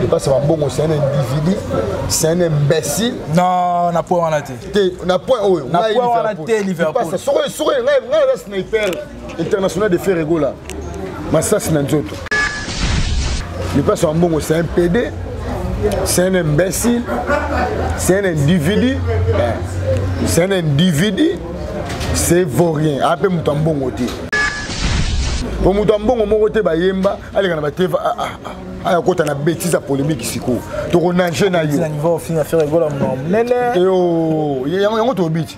Lipasa Mambongo, c'est un individu, c'est un imbécile. Non, na point wana te. Te, na point oyo. Na point wana te Liverpool. Lipasa, soko soko ngai ngai naza sniper international de Ferre Gola. Masasi na nzoto. Lipasa Mambongo, c'est un PD, c'est un imbécile, c'est un individu, c'est un individu, c'est vaurien. Ape moto ya mbongo te. Po moto ya mbongo moko te bayemba aleka na bateva ah, ah, ah. aya kota na bétise ya polémique sikoyo tokonage na yo yango tolobi ti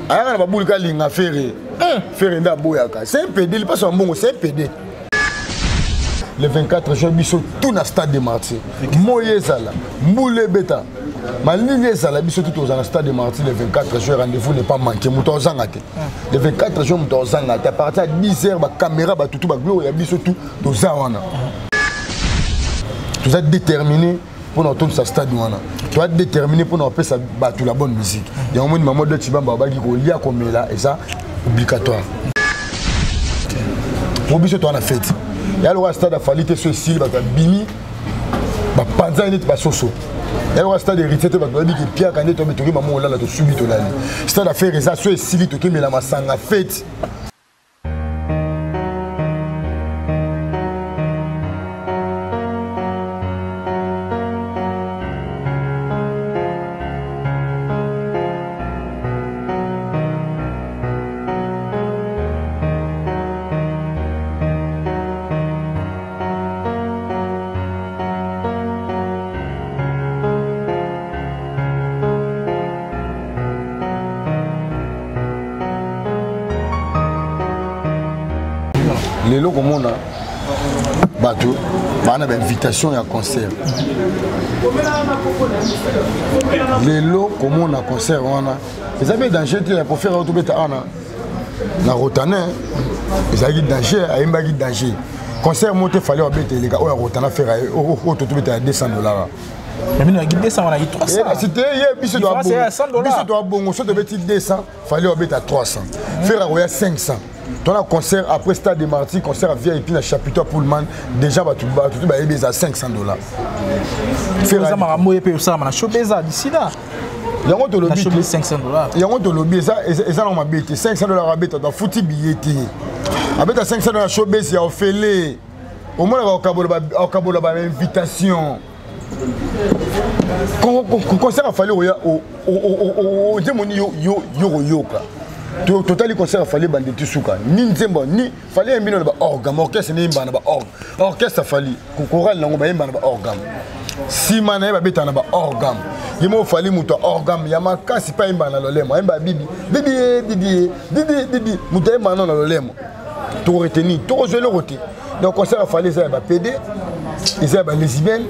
ayaka na babulu kalinga fere fere nde aboyaka c'est un pd lipaso ya mbongo c'est un pd. Le 24 juin biso tout na stade de Martyr, moi ezala mbula ebeta malili ezala, biso tout tozala na stade de Martyr le 24 juin. Rendez-vous n'est pas manqué, moto ozanga te. Le 24 juin moto ozanga te, à partir ya 10 heures bacaméra batutu bagloire ya biso tout toza wana, toza déterminé mpona kotondisa stade wana, toza déterminé mpona kopesa bato la bonne musique. Yango moni mama de Cibamba babaki kolia komela eza obligatoire po biso toza na fete ya lokola stade afali te. So esili, bato babimi, bapanzani neti basoso. Ya lokola stade Héritier te, bato bayebi kepiaka nde toyebi toki mama olala, tosubi, tolali. Stade affaire eza so esili, tokemela masanga fete. Lelo komona bato baa na bainvitation ya concert, lelo komona concert wana eza mpe danger te ya kofera oyo tobeta awa na Rotana. Ezalaki danger, ayembaki danger. Concert moko te Fali abeta eleka oyo ya Rotana. Fera oyo totobeta ya 200 $. Mais bino yaki 200, wana yaki 300. Kasi te ye biso Différence ya 100 $. Biso toa bongo, so tobeti 200, Fali abeta 300, Fera koya 500. Tona concert après stade de Martyr, concert à VIP na chapiteau Pullman, déjà bato bato to bayebi eza 500 $. Eza makambo oyo mpe osalama na show eza d'ici là. Yango tolobi Na show 500 $. Yango tolobi eza na mabe te. 500 $ abeta, bafuti billet te, abeta 500 $ showbase ya ofele. Omonaka okabola bainvitation. Concert afali oya nzembo ni yo koyoka. Totali concert afali bande ti suka, ni nzembo ni Fali ayembi na baorgane, orchestre neyemba na baorgue, orchestre afali chorale nango bayemba na baorgane, nsima na ye babetaka na baorgane. Ye moko Fali moto ya organe ya makasi mpe ayembaka na lolemo, ayemba bibi bibi ye bibi ye bibi bibi, moto ayembaka nano na lolemo. Tokoretenir, tokozwa eloko te. Donc concert afali eza ya bapd, eza ya balesbienne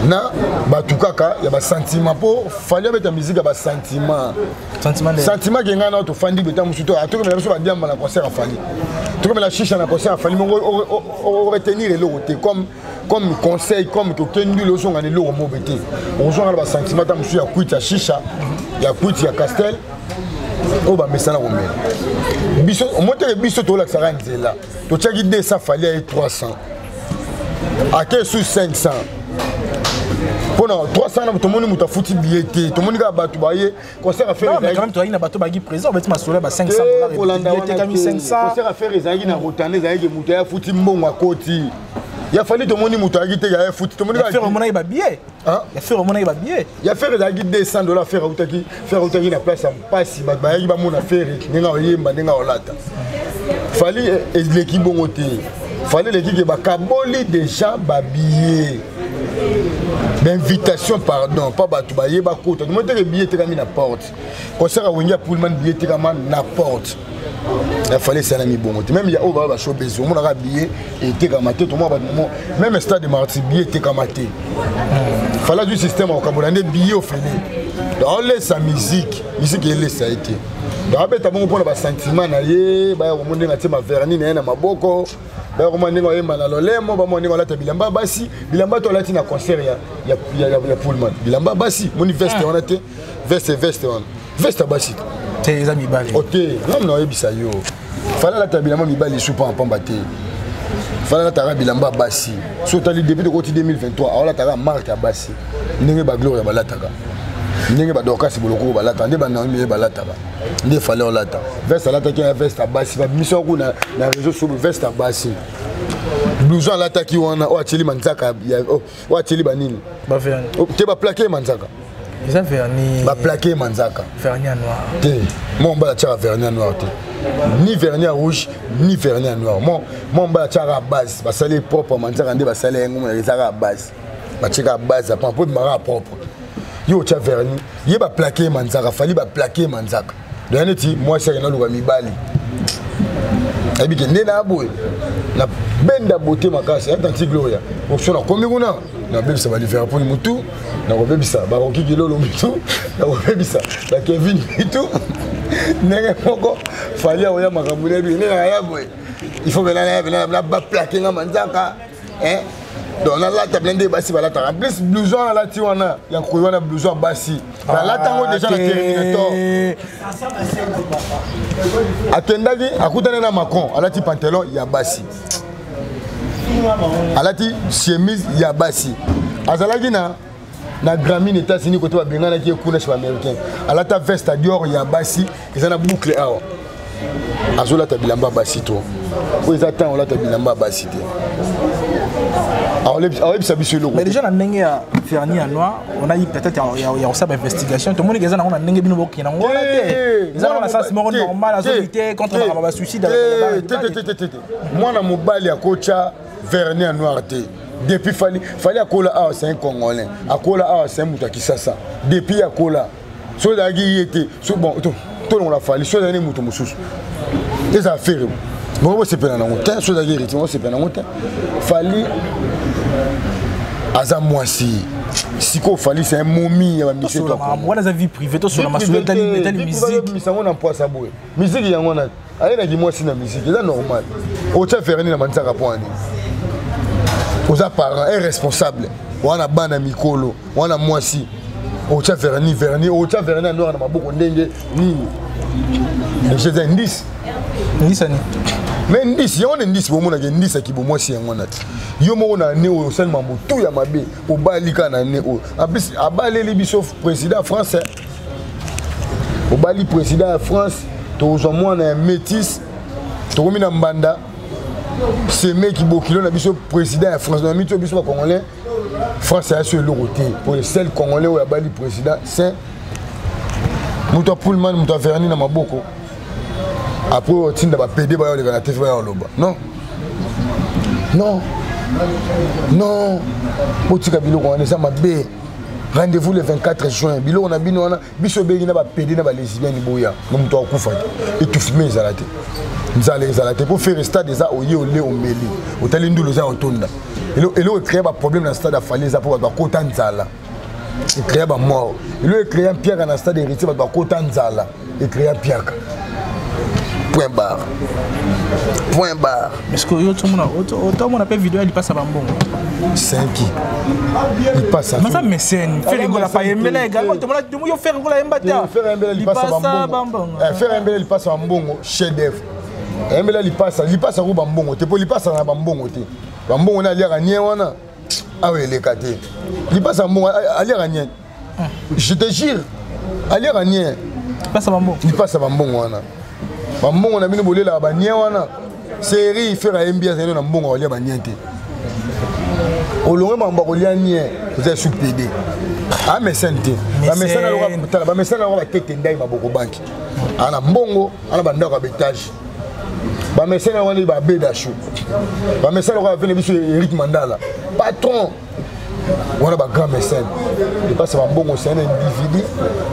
na bato kaka ya basentiment, mpo Fali abeta musique ya basentiment. Sentiment ke ngai na tofandi beta mosusu to tokemela biso badiamba na concert afali, tokemela shisha na concert afali mongo, oretenir eloko te comme conseil, comme tokenduli ozonga na eloko mobe te, ozonga na basentiment ta mosusu ya kwiti ya shisha, ya kwiti ya castel oyo bamesana komela. Biso omoteke, biso tolakisaka nzela. Totiaki 200, Fali aye 300, ake su 500 mpona 300 na tomoni moto afuti billet te, tomoni kaka bato baye concert affaire. Quand même toyaki na bato baki présent, obeti masolo ya ba 500 $, etekami 500. Concert affaire ezalaki na Rotane, ezalaki moto aya futi mbongo akoti. Ya Fali tomoni moto ayaki te, ya futi tomoni. Kaka omonaki babillet ya Fere, omonaki babillet. Ya Fere ezalaki 200 $. Fere autaki, Fere autaki na place ya mpasi, bato bayaki bamona Fere ndenge aoyemba, ndenge aolata. Fali eleki bongo te. Fali eleki ke bakaboli déjà babillet d'invitation, pardon, mpa bato baye bakota. Tomoni teke billet etekami na porte. Concert ya Wenge ya Pullman, billet etekama na porte. Ya Fali esalami bongo te. Même ya oyo baa bashowbase, omonaka billet etekama te. Tomona bato mo même stade de Martyr billet etekama te. Fali azwi système akokabola nde billet ofele, aolesa musique, musique elesa ye te. Donc abeta bongo mpona basentiment na ye, baya komona ndenge atie maverni na ye na maboko, baya komona ndenge ayemba na lolemo, bamona ndenge alata bilamba basi, bilamba to alati na concert ya Pullman, bilamba basi. Moni veste wana te, veste wana, veste ya basi. Te, eza mibali. O te, ngam na oyebisa yo, Fali alata bilamba mibali esu pamba pamba te. Fally alataka bilamba ya basi. So otali depuis tokoti 2023, aolataka marque ya basi, ndenge bagloria balataka, ndenge badorkasi bolokoko balataka, nde banaomi ye balataka, nde Fally olata veste. Alataki ya veste ya basi, babimisi yango na réseau so, veste ya basi, blouson alataki wana oyo atieli manzaka, oyo atieli banini te, baplaquer manzaka. Eza vernis. Baplaquer manzaka. Vernis ya noir. Te, mo mobali atiaka vernis ya noir te, ni vernis ya rouge, ni vernis ya noir. Mo mobali atiaka base, basali propre manzaka, nde basali yango monaka ezaka base, batiaka base apa mpo ebimaka propre. Yo otya vernis, ye baplaquer manzaka. Fally baplaquer manzaka doya neti mwasi akenda luka mibali, ayebi ke nde na boye na benda beauté makasi ya tanti Gloria. Option nakomi kuna, nabebisa baliverpool mutu, nakobebisa baroki kilolo mitu, nakobebisa bakevin mitu. Ndenge moko Fally akoya makambo nayebi nde nakaya boye, il faut pena naya pena baplaquer nga manzaka. Donc nalata bina nde basi balataka. En plus, blouson alati wana ya koyi wana, blouson ya basi, alata yango déjà na Terminator. Akendaki akutani na Macron, alati pantalon ya basi, alati chemise ya basi. Azalaki na Grammy na États-Unis, kote babenganaki ye kuna chez baaméricain, alata veste ya Dior ya basi, eza na boucle awa. Azolata bilamba ya basi to oyo eza ntango olata bilamba ya basi te, aoyebisa biso eloko. Mais déjà na ndenge ya vernis ya noir, on a eu peut-être ya kosala bainvestigation, tomoni eza nango na ndenge bino bokende nango wana te, eza nango na sens moko normal, azolutter contre makambo basuicide. Te, mwana mobali akotya vernis ya noir te. Depuis Fally, Fally akola awa, c'est un Congolais, akola awa, c'est un moto ya Kisasa. Depuis akola, so ezalaki ye te, so bon, tolongola Fally, so ezalaki moto mosusu, ezala Ferre, bongo bosepela nango te. So ezalaki Héritier, bosepela nango te. Fally aza mwasi sikoyo. Fally, c'est un momi ya bamisie. Wana eza vie privée, tosola masolo etali musique. Misango na mpwasa boye, musique yango wana ayenaki mwasi na musique, eza normal. Otya vernis na manzaka mpo ani oza parent irresponsable wana, bana mikolo wana, mwasi otya vernis, vernis, otya vernis ya noir na maboko ndenge nini? Eza ndisi. Ndisani. Mais ndisi yango nde ndisi, bomonaka ndisaki bomwasi yango wana te. Yo moko na ane oyo osali mambo tu ya mabe, obali kaka na ane oyo. En plus abaleli biso président France, obali président ya France, tokozwa mwana ya métis, tokomi na mbanda semeki bokilo na biso président ya France. Na miti oyo biso bacongolais, France aya so eloko te. Po le seul Congolais oyo abali président, saint moto ya Pullman, moto ya vernis na maboko. Après otinda bapédé baya oleka na TV, baya oloba non, non, non, botika biloko wana, eza mabe. Rendez-vous le 24 juin. Biloko na bino wana, biso obengi na bapédé na balesbienne, boya na moto akufa te, étouffement ezala te, nzala ezala te. Mpo faire stade eza oye, ole, omeli, otali ndulu, eza otonda. Eloko ecréer baproblème na stade afali eza mpo bato bakota nzala, ecréer bamort. Eloko ecréer mpiaka na stade Héritier, bato bakota nzala, ecréer mpiaka. Point barre, point barre. Parce que yo tomona mpe video ya lipasa bambongo. 5 lipasa. Maza mécène, Ferre Gola pa yembela également, tomona yo Ferre Gola yemba te. Ferre yembela lipasa bambongo, Ferre yembela lipasa bambongo, chef d'œuvre. Yembela lipasa, lipasa ko bambongo te, mpo lipasa na bambongo te. Bambongo na aliaka nie wana awa eleka te. Lipasa mbongo aliaka nie, je te jure, aliaka nie. Lipasa bambongo. Lipasa bambongo wana, bambongo na bino bolelaka banie wana. Série Ferre ayembi, azali na mbongo akolia banie te. Olonge mambo akolia nie, oza su pédé, amesani te. Bamesana, bamesana yango, batete ndai maboko banki, ana mbongo, ana bandako ya betage. Bamesana yango nde babedashu, bamesana yango bavene biso Eric Mandala patron wana, bagrand mécène. Epasa bambongo, c'est un individu,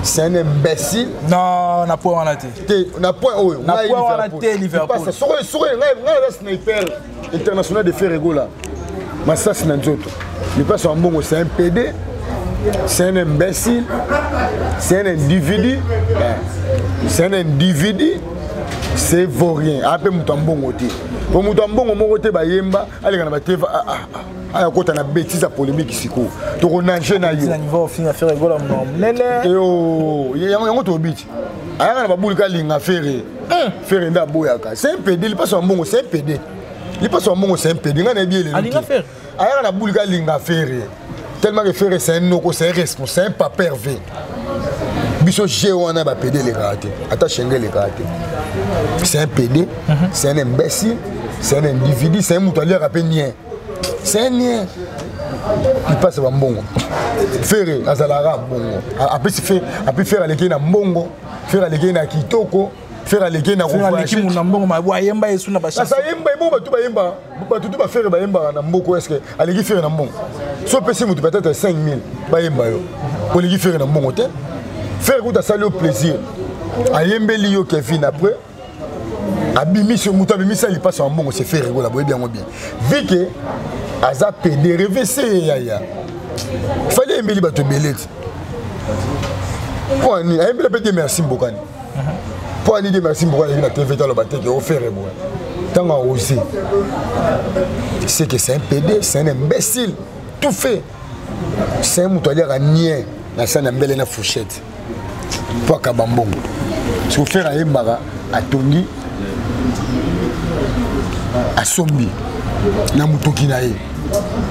c'est un imbécile. Non, na point wana te. Te, na point oyo. Na point wana te, Liverpool. Soki ngai naza sniper international de Ferre Gola, masasi na nzoto. Lipasa bambongo, c'est un PD, c'est un imbécile, c'est un individu, c'est un individu, c'est vaurien. Ape moto ya mbongo te, po moto ya mbongo moko te bayemba aleka na bateva aya kota na bétise ya polémique. Sikoyo tokonage na yo yango, toyebi ti ayaka na babulika, alinga Ferre, Ferre nde aboyaka. C'est un PD, lipasa ya mbongo, c'est un PD. Lipaso ya mbongo, c'est un PD. Nga nayebi elelo. Alinga Ferre. Ayaka na bulika, alinga Ferre tellement que Ferre, c'est un noko, c'est un responsable, c'est un papa Hervé. Biso g wana, baPD elekaka te, ata shenge elekaka te. C'est un PD, c'est un imbécile, c'est un individu, c'est un moto aliaka mpe nien, c'est un nien. Lipasa bambongo, Ferre azalaka bongo. Apesi fe, api Ferre aleki na mbongo, Ferre aleki na kitoko, Ferre aleki na aleki na mbongo, ma ayemba esu na bachance. Ayemba ebongo, bato bayemba, bato tu baFerre bayembaka na mboko. Est-ce aleki Ferre na mbongo? So opesi moto peut-être 5000, bayemba yo, oleki Ferre na mbongo te. Ferre kuta asali yo plaisir, ayembeli yo Kevin, après abimisi moto, abimisi alipasa ya mbongo, c'est Ferre Gola. Boyebi yango bien, vu que aza PD revc yaya. Fally ayembeli bato ebele ti mpo ani ayembeli mpe te. Merci mbokani mpo ani te. Merci mbokani ayeki na TV, taloba te ke oFerre boye. Ntango aose, c'est que c'est un PD, c'est un imbécile tout fait, c'est un moto aliaka nien na sani ya mbele na fourchette mpo akaba mbongo. Soki Ferre ayembaka, atongi, asombi na motoki na ye,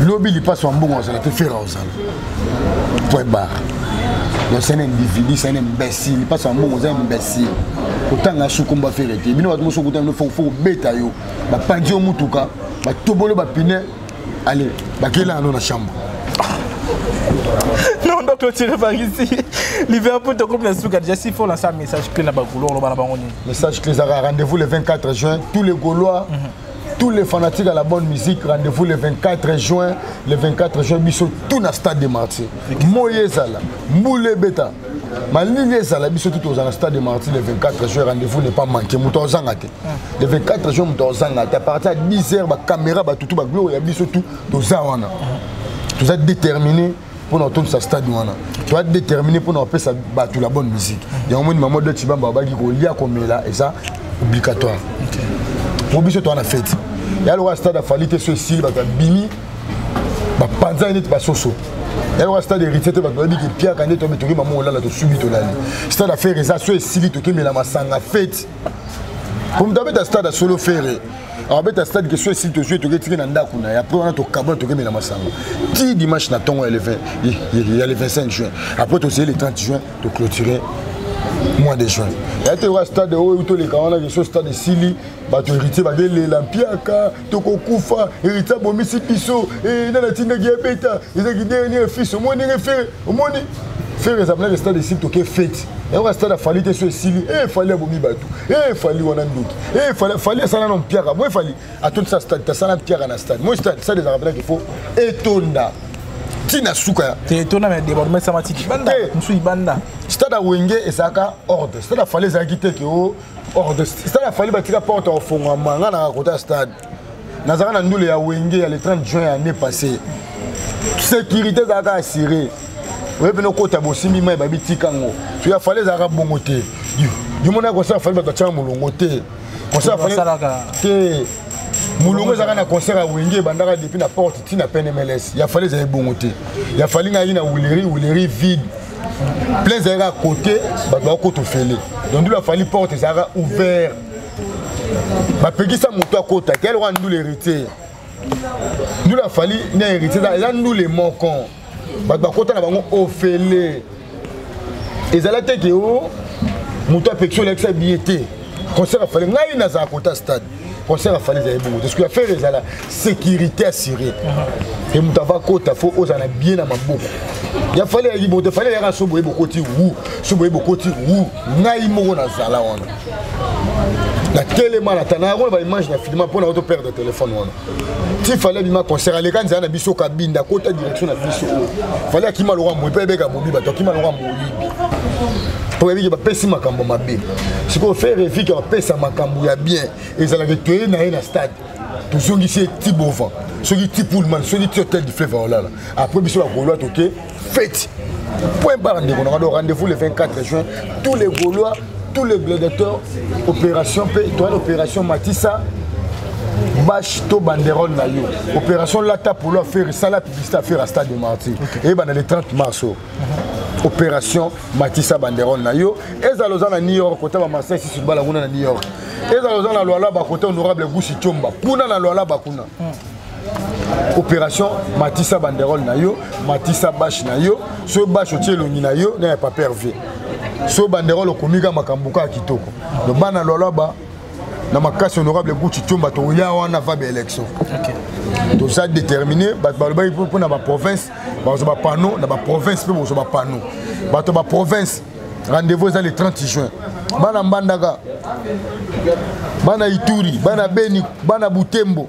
lobi lipaso ya mbongo azala te, Ferre ozala, point barre. Donc c'est un individu, c'est un imbécile. Lipaso ya mbongo oza imbécile. Kotanga sukomba Ferre te. Bino bato moso okutana, fo kobeta yo, bapandi yo mutuka, batobolo bapine, allez, bakela yano na chambre. Non, on doit clôturer par ici. Liverpool, tu comme la souka. Déjà, s'il faut lancer un message clé, na bagoulo, on va Message clé, rendez-vous le 24 juin. Tous les Gaulois, tous les fanatiques à la bonne musique, rendez-vous le 24 juin. Le 24 juin, biso tout na stade de Martyr. Moye ezala, mbule beta. Malili ezala, biso tout na stade de Martyr le 24 juin. Rendez-vous n'est pas manqué. Moto ozanga te. Le 24 juin, moto ozanga te. À partir de 10h, ba caméra, ba tutu, ba gloire, ya biso tout, toza wana. Toza déterminé mpona otondisa stade wana, toza déterminé mpona kopesa bato la bonne musique. Yango moni mama de Cibamba babaki kolia komela eza obligatoire po biso toza na fête ya lokola stade aFally te. So esili, bato babimi, bapanzani neti basoso. Ya lokola stade Héritier te, bato bayebi kepiaka nde tobe toki mama olala, tosubi, tolali. Stade aFerre eza, so esili, tokemela masanga, fête. Po moto abeta stade asolo, Ferre abeta stade ke so esili, tozwi, toke tiki na ndako na ye. Après wana tokabona, tokemela masanga ti dimanche na ntongo ya le 20, ya le 25 juin. Après tozeli le 30 juin, toclôturer mois de juin. Ya te oka stade oyo toleka wana ke so stade esili, bato Héritier bakelela mpiaka, tokokufa, Héritier abomisi biso, nani atindaki ebeta, ezaki dernier fils. Omoni ndenge Ferre, omoni Ferre ezalaki stade esili, toke fête. Yango stade aFally te, so esili, e Fally abomi bato, e Fally wana ndoki, e Fally asala na mpiaka. Moi Fally atondisa stade, tasala mpiaka na stade. Moi stade ezalaka mpenaki fo etonda ntina suka. Etonda, mais débordement esama tiki banda mosusu ibanda. Stade ya Wenge ezalaka ordre, stade aFally ezalaki te ke o ordre. Stade aFally batika porte ya kofongwama. Nga naka kota stade, nazalaka na ndule ya Wenge ya le 30 juin ya année passée. Sécurité ezalaka assuré, oye mpena okota, bosimbi mai, babi tika yango. So ya Fally ezalaka bongo te. Yo mona concert aFally, bato batiaka molongo te. Concert aFally te, molongo ezalaka na concert ya Wenge ebandaka depuis na porte ntina PNMLS. Ya Fally ezali bongo te. Ya Fally, ngai na Huilerie, Huilerie vide, plein ezalaka côté, bato bakota ofele. Donc ndulu aFally, porte ezalaka ouvert, bapekisa moto akota te. Yaloka ndulu Héritier, ndulu aFally na Héritier eza ndule moko, bato bakota na bango ofele. Ezala te ke o moto apekisi olakisa biye te. Concert aFally, ngai nazala kota stade, concert aFally ezali bongo te. Soki affaire ezala sécurité assurée e moto ava kota, fo ozala na bien na maboko. Ya Fally ayaki bongo te. Fally ayaka, so boye bokoti wu, so boye bokoti wu. Ngai moko nazala wana, natelema na tana yango na baimage na filma mpo na oto perdre telefone wana. Ti Fally abima concert, aleka nzela na biso, Kabinda, kota direction na biso oyo. Fally akima lokwa moyi mpo ebeka bobi, bato akima lokwa moyibi mpo yebiki bapesi makambo mabe. Sikoyo Ferre efiki bapesa makambo ya bien, ezalaka toye na ye na stade, tozongisi ye ti Bovan, soki ti Pullman, soki ti Hôtel du Fleuve, aolala. Après biso baGaulois toke fête, point barre. Ndeko nanga, donc rendez-vous le 24 juin, tous les Gaulois, tous les gladiateurs. Opération mpe toyana, opération matisa Bâche to banderole na yo. Opération lata polo affaire sala publicité affaire à stade de Martyr. Okay. Et ben le 30 mars. Oh. Opération matisa banderole na yo. Ezala oza na New York kota ba Marseille sisi bala kuna na New York. Ezala oza na Lualaba kota honorable Gushi Chomba. Kuna na Lualaba kuna. Opération matisa banderole na yo, matisa bâche na yo, so bâche otie elongi na yo na ya papa Hervé. So banderole okomika makambo kaka kitoko. Donc bana Lualaba na makasi honorable Gucci Tshomba toya wana va ba élection. Okay. Toza déterminé bato balobaki mpo na baprovince bakozwa bapanneau na baprovince mpe bokozwa bapanneau bato baprovince rendez-vous eza le 30 juin bana Mbandaka, bana Ituri, bana Beni, bana Butembo,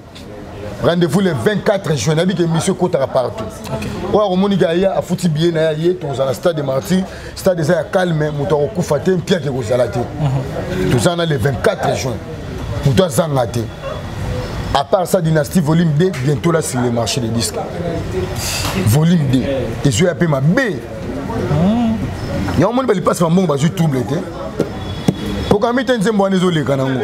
rendez-vous le 24 juin. Nayebi ke émission ekotaka partout. Oyo akomoni ke aya afuti billet na ye aye, tokozala na stade de Martyr. Stade eza ya calme, moto akokufa te, mpiake ekozala te. Toza na le 24 juin, moto azanga te. À part ça, Dynastie volume 2 bientôt là sur le marché des disques. Volume 2 ezwi ya mpe mabe. Yango moni balipasi bambongo bazwi trouble te. Okami te, nzembo wana ezoleka nango.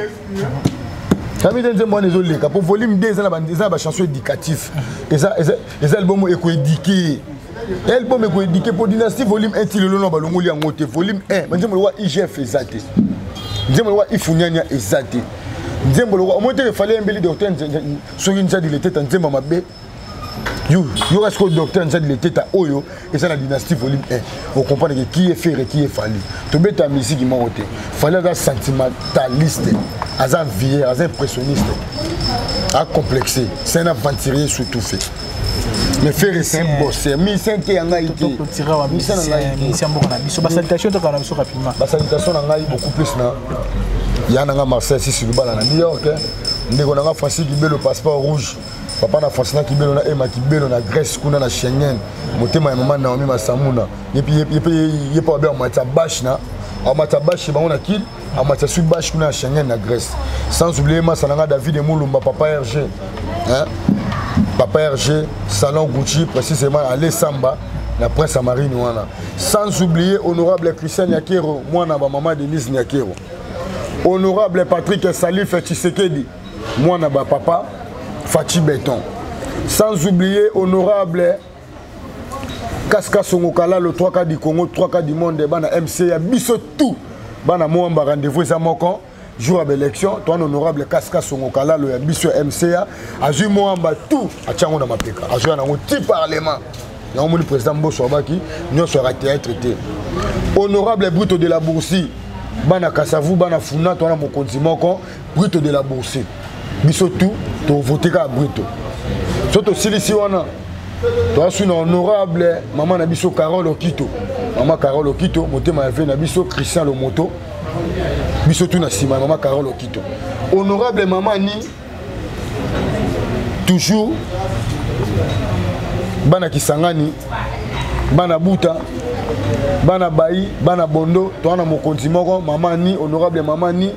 Kami te, nzembo wana ezoleka po volume 2 eza na bachanson éducatif. Eza album ekoéduquer, album ekoéduquer po Dynastie volume 1 ti lelo na balongoli yango te. Volume 1, banzembo lokwa IGF eza te, nzembo lokwa Ifuniania eza te, nzembo lokwa omoi te efali yembeli docteur soki Nzadi Leteta, nzembo mabe yo yoka sikoyo docteur Nzadi Leteta oyo eza na Dynastie volume 1. Ocomprendre ke qui est Ferre, qui est Fally. Tobeta misiki moko te. Fally aza sentimentaliste, aza vieux, aza impressionniste, acomplexé, c'est un aventurier surtout fait. Mais Ferre, c'est un bosseur, musicien te ya ngai te. Musicien na ngai te. Musicien mboka na biso, basalutation toka na biso rapidement. Basalutation na ngai beaucoup plus na ya na nga Marcel Sisi Lubala na New York, ndeko na nga Francis Kibelo, passeport rouge, papa na Francina Kibelo na Ema Kibelo na Grèce kuna na Schengen, motema ya mama Naomi Masamuna. Ye mpe abe amatisa bashe na amatisa bashe bango na Kil, amatisa su bashe kuna na Schengen na Grèce. Sans oublier masa na nga David Mulumba, papa RG, hein? Papa RG, salon Gucci, précisément ale Samba na Prince ya Marine wana. Sans oublier honorable Christian Nyakero, mwana bamama Denise Nyakero, honorable Patrick Salif Tshisekedi, mwana bapapa Fachi Beton. Sans oublier honorable Kaska Songo Kalalo, 3 cas du Congo, 3 cas du monde, bana MC ya biso tout, bana Moamba, rendez-vous eza moko jour ya élection. Toa honorable Kaska Songo Kalalo ya biso MCA, azwi Moamba tout, atiango na mapeka, azwi yango ti parlement. Yango moni président Mboso abaki nyonso yaka théâtre te. Honorable Bruto de la Boursi, bana Kasavu, bana Funa, toa na mokonzi moko Bruto de la Boursi, biso tout tovote kaka Bruto. So tosilisi wana, toasu na honorable mama na biso Carole Okito, mama Carole Okito, motema ya ve na biso Christian Lomoto, biso tu na nsima ya mama Carole Okito. Honorable mama ni toujours bana Kisangani, bana Buta, bana Bayi, bana Bondo, toa na mokonzi moko mama ni honorable mama ni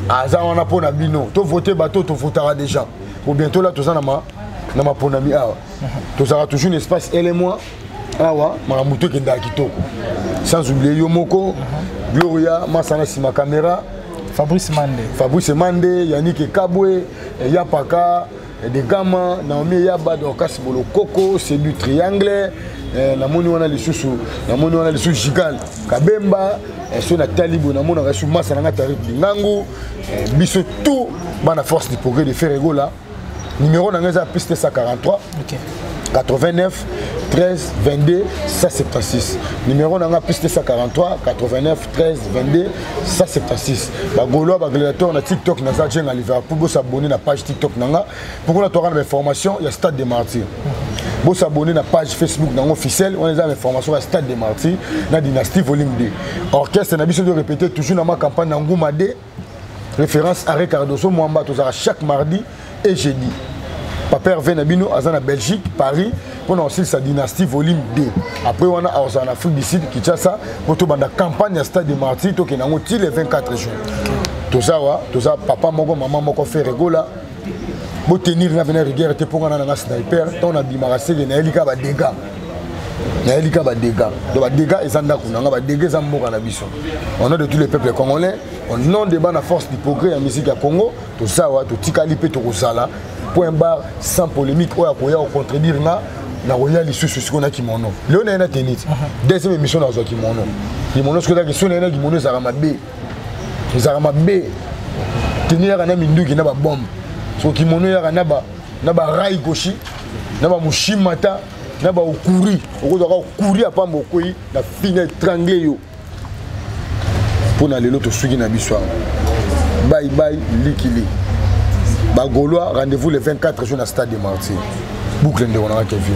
aza wana mpo na bino. Tovote bato tovotaka déjà po bientôt là toza na maponami awa. Tozalaka toujours na espace ele moi awa, makambo to ekendaka kitoko. Sans oublier yo moko Gloria Masa na nsima caméra. Fabrice Mande. Fabrice Mande, Yannick Ekabwe, Yapaka de Gama, Naomi Yaba, Dorcas Bolokoko, c'est du triangle. Namoni wana lisusu, namoni wana lisusu Gigal Kabemba, so natali boye namonaka su masa na nga Tarik Lingangu. Biso tout bana Force du progrès de Ferre Gola. Numéro na ngai eza piste 143 89 13 22 176. Numéro na nga piste 143 89 13 22 176. Bagaulois, bagladiateur, na TikTok naza Jenga Liverpool. Bosabonner na page TikTok na nga mpo toka na bainformation ya stade de Martyr. Bosabonner na page Facebook nango officiel wana, eza bainformation ya stade de Martyr na Dynastie volume 2. Orchestre na biso de répéter toujours na ma campagne na Nguma 2, référence Arrêt Cardoso Mwamba. Tozalaka chaque mardi et jeudi. Papa Hervé na bino aza na Belgique, Paris, mpona kosilisa Dynastie volume 2. Après wana akozala na Afrique du Sud, Kinshasa, mpo tobanda campagne ya stade de Martyr. Tokende yango ti le 24 juin. Toza wa toza papa moko, mama moko, Ferre Gola. Botenir nga pena rigueur te mpo nga na nanga sniper. Ntango nabimaka seke nayeli kaka badégâts. Nayeli ka badega. Donc badega eza ndako na nga, badega eza mboka na biso. Au nom de tous les peuples congolais, au nom de bana force du progrès ya musique ya Congo, toza awa, totikali mpe tokozala. Point barre, sans polémique. Oyo akoya kocontredire nga, nakoya lisusu sikoyo na kimono. Leo naye na tenite, deuxième émission nazwa kimono. Kimono soki ezalaki so naye na kimono, ezalaka mabe, ezalaka mabe. Teni yaka na minduki na babombe, so kimono yaka na barai koshi na bamushimata na baokuri. Okozwaka okuri ya pamba, okwei na fina, étrangle yo. Mpo na lelo tosuki na biso yango. Bye bye likili bagaulois, rendez-vous le 24 juin na stade de Martyr. Boucle, ndeko nanga Kevin.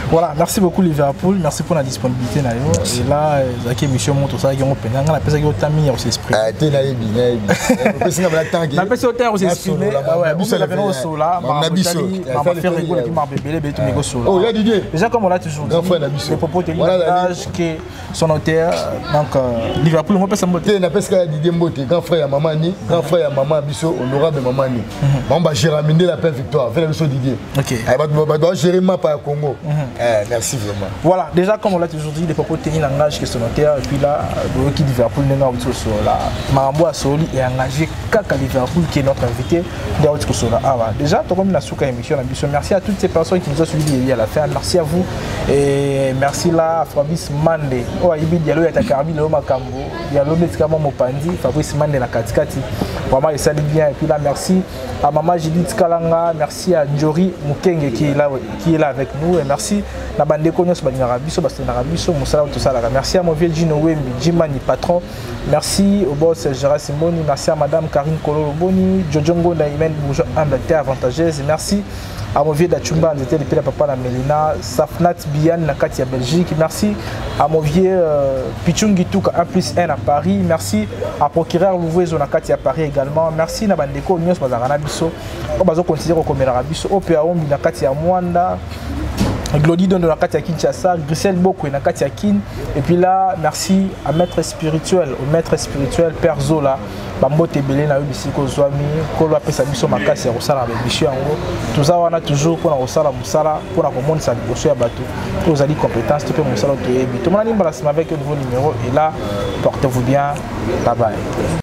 Voilà, merci beaucoup Liverpool, merci pour la disponibilité na yo. Et là, ezalaki émission moko tosalaki yango mpenza, ngai napesaki yo temps mingi ya kosexprime. Ah, te, nayebi, nayebi, opesi nga bala tanke. Napesi yo temps ya kosexprime, omela pena osola makambo Ferre Gola et puis makambo ebele ebele tomeki osola. Oh, ya Didier. Déjà, comme on l'a toujours dit, grand frère na biso, les propos tenus langage que son auteur. Donc Liverpool, ngopesa mbote. Te, napesika ya Didier mbote, grand frère ya mama ni grand frère ya mama biso, honorable mama ni bango bagérer nde la paix victoire ve na biso Didier. Bato bagérer mapa ya Congo. Merci vraiment. Voilà, déjà, comme on l'a toujours dit, les propos tenus langage que son auteur. Et puis là, boyoki Liverpool ndenge auti kosola makambo asoli et engagé kaka Liverpool qui est notre invité nde auti kosola awa. Déjà tokomi na suka émission na biso. Merci à toutes ces personnes qui nous ont suivi à la fin, merci à vous et merci là à Fabrice Mande oyo ayebi dialo ya takarbi lelo makambo dialo betika mwa mopanzi. Fabrice Mande na katikati, vraiment esali bien. Et puis là, merci à maman Judith Kalanga, merci à Njori Mukenge qui est là avec nous et merci na bandeko nyonso balingaka biso, basenaka biso mosala oyo tosalaka. Merci à mon vieux Gino Wembi Jimani patron, merci au boss Gérard Simoni, merci à madame Karine Kololo Boni, Jojo Ngonda Imen Bourgeois humble terre avantageuse, merci à mon vieux Dachumba Nzete depuis la papa na Melina Safnat Bian na kati ya Belgique, merci à mon vieux Pichungi Tuka 1 plus 1 à Paris, merci à procureur Louvezo na kati ya Paris également, merci na bandeko nyonso bazalaka na biso oyo bazokontinue kokomelaka biso oyo mpe aombi na kati ya Mwanda, Glody Dondo na kati ya Kinshasa, Grisel Bokwe na kati ya Kin. Et puis là, merci à maître spirituel, au maître spirituel Père Zola. Bambote ebele na yo bisika ozwami. Nkolo apesa biso makasi ya kosala na baémission yango. Toza wana toujours mpona kosala mosala, mpona komonisa liboso ya bato to ozali compétence to mpe mosala toyebi. Tomonani mbala nsima avec un nouveau numéro et là, portez-vous bien, bye bye.